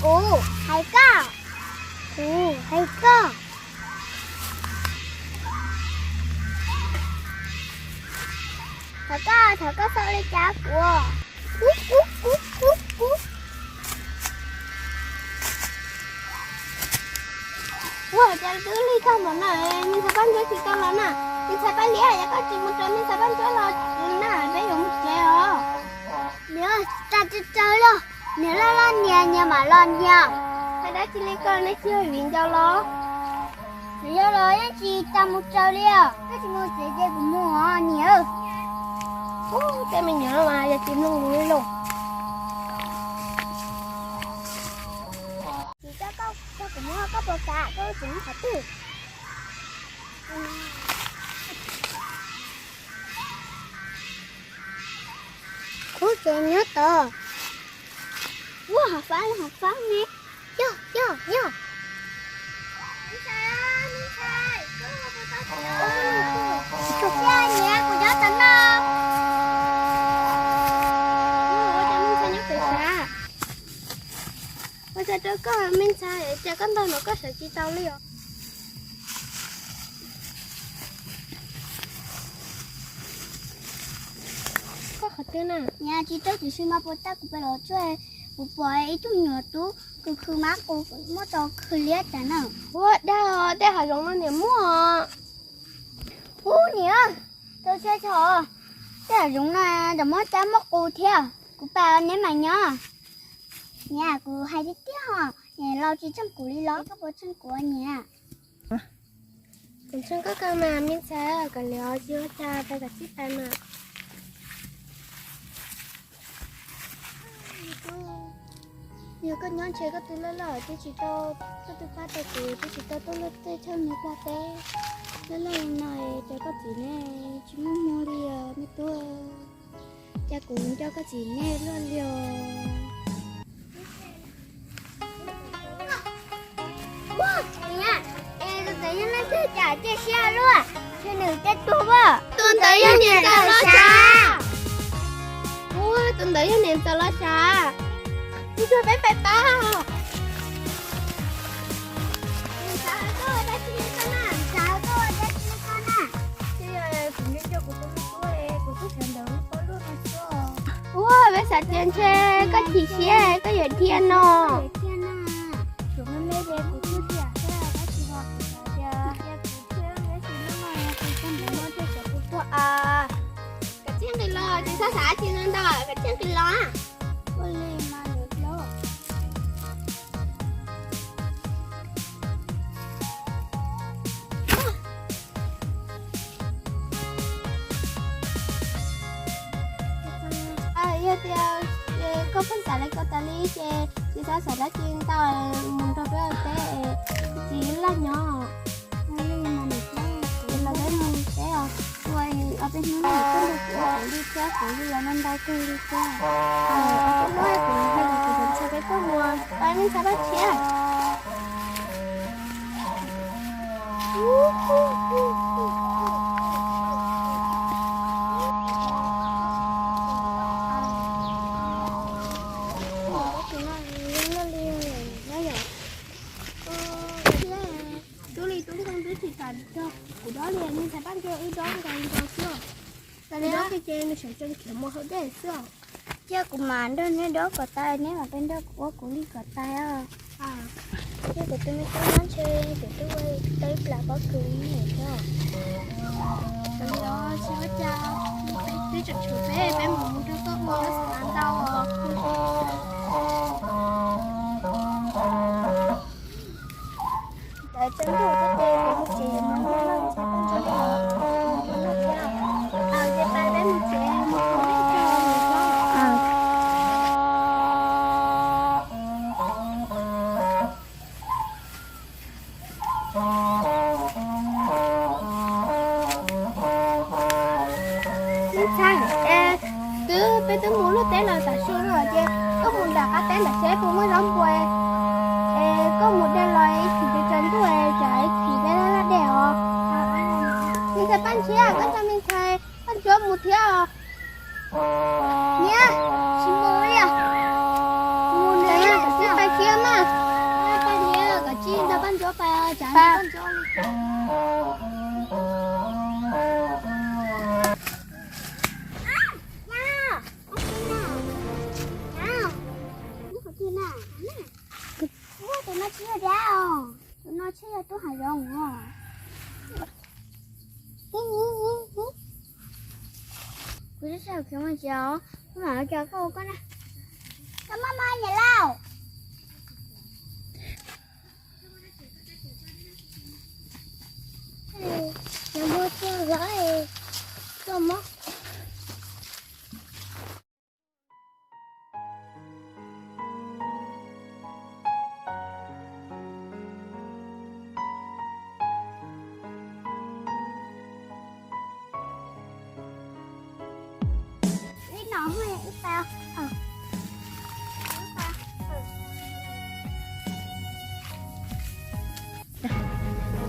Kuv hais koj. Kuv hais koj. Thov koj, thov koj xav li cas kuv. Kuv, kuv, kuv, kuv, kuv. Ua cas twb lig tag npaum no, me ntxhais Paj Ntsuab tsis tau los na. Me ntxhais Paj Liab, yog koj tsis mus raws me ntxhais Paj Ntsuab los na, peb yuav mus tsev os. Niam, tsis tau los, niam loj loj niam, niam mam los niam. Hais dab tsi li koj, neb tsis yog viv ncaus los? Tsis yog los yeej tsis tau mus raws li os. Koj tsis mus tsev ces kuv mus os niam. Ub, tej me nyuam no mas yog tsis mloog li lauj. Tsis tau, koj, koj, kuv muab koj puas kam, koj tsis muab qhov twg. Kuv tsev nyob tod. Ua, hov fab, hov fab ne. Yog, yog, yog. Niam, kuv nyob tod no. Ua cas me ntxhais nyob pem sav? Ua cas rau koj me ntxhais, cas koj ntaug no koj sawv tsis tau li os? Koj qhov twg na? Niam, tsis tau, tiam sis mas puas tau kuv pem los tsuag, kuv pom ib tug me nyuam tub khwv khwv mab qus muab tau khwv liab tas na. Ua dag, tej hav zoov no niam muaj. Ub niam, tau tshaj tshaj, tej hav zoov no tau muab cab muab qus thiab. Kuv pab neb mam nyob. Niam, kuv hais tiag tiag os, niam los tsis tsheej kuv li los koj puas tsheej kuv niam? Kuv tsheej koj kawg mas me ntxhais, kav liam tsis ua cas, peb kav tsij pais mas. Yog koj nyob ntshe koj twb loj loj twb tsis tau, koj twb pab tau kuv twb tsis tau tuaj luaj tej chaw nyob plag teb. Loj loj no ces koj txiv ne tsis muaj hmoo li os me tub. Cas kuv nco koj txiv ne luaj li os. Ua, niam, es tus ntawd yog leej twg cas cia siab luaj, ntshe nws tej tuag as. Tus ntawd yog niam ntxawm los sav. Ua, tus ntawd yog niam ntxawm los sav. Ib ntsuag peb pais pab. Niam ntxawm, koj ua dab tsi li koj na? Niam ntxawm, koj ua dab tsi li koj na? Ces yog kuv nco nco kuv tus me tub es kuv twb sawv ntawd pab luaj no xwb. Ua, peb xav tias ntshe koj chim siab koj yuav dhia no. Yuav dhia na. Tshuav me me ces kuv twb dhia thiab, tab sis mas kuv xav tias kuv thiab peb tsis muaj no, kuv thiaj mus muab thiaj sawv tuaj tuag a. Kav tsij nqis los, tsis txhob xav dab tsi no ntag, kav tsij nqis los. Ua li mas lawv hlob. Yog tias koj pheej xav li ko tas li ces tsis txhob xav dab tsi ntau, mus nrog peb ua teb, txiv laj nyob. Los peb mus teb os, ua ob peb hnub no koj nrog kuv ua kuv li thiab, kuv li los no ntau kawg li thiab. Ob peb hnub kuv hais tias kuv cov ntxhais peb tuaj mus pab me ntxhais Paj Tshiab. Tub li tub ntxoog twb tsis kam nrog kuv dob li, me ntxhais Paj Ntsuab wb dob nkaus nkaus xwb. Dob ces nws sawv tsees khiav mus hauv dej xwb. Cia kuv mam nrog neb dob kom tas, neb mam peb nrog kuv ua kuv li kom tas os. Cia kuv tus me tub nyob ntshe kuv twb ua tau ib plag pob kws li thiab. Tsis ua cas, twb tseem tshuav peb, peb mam mus nrog koj ua, koj xav ntau os. Lawv tseem ntug tej ces kuv mus tsev yuav mus noj noj ntxhais Paj Ntsuab, mus noj thiab. Ces pab peb mus tsev mus ua ntej tso. Ntxhais, twb peb twb mus luaj teb los tam su no ces Tus no tsis yog dab os, tus no tsis yog tub hav zoov os. Kuv tsis tau khiav mus tsev os, kuv mam li coj koj ua koj na. Koj maj maj niam lauj. Nyob muab tuaj los tuaj muab. Ib no ib pas.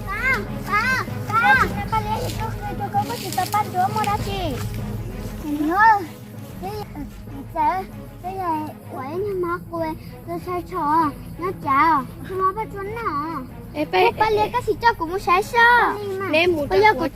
Pab, pab, pab, pab Liab, koj qw rau koj, koj tsis tau pab Duab muaj dab tsi? Txawm twb yog ua ib nyuag mov qus, tus tshais tsho nyob tsav, tus mov paj tsuag noj. Pab Liab, koj sim coj kuv mus saib seb. Neb mus, yog kuv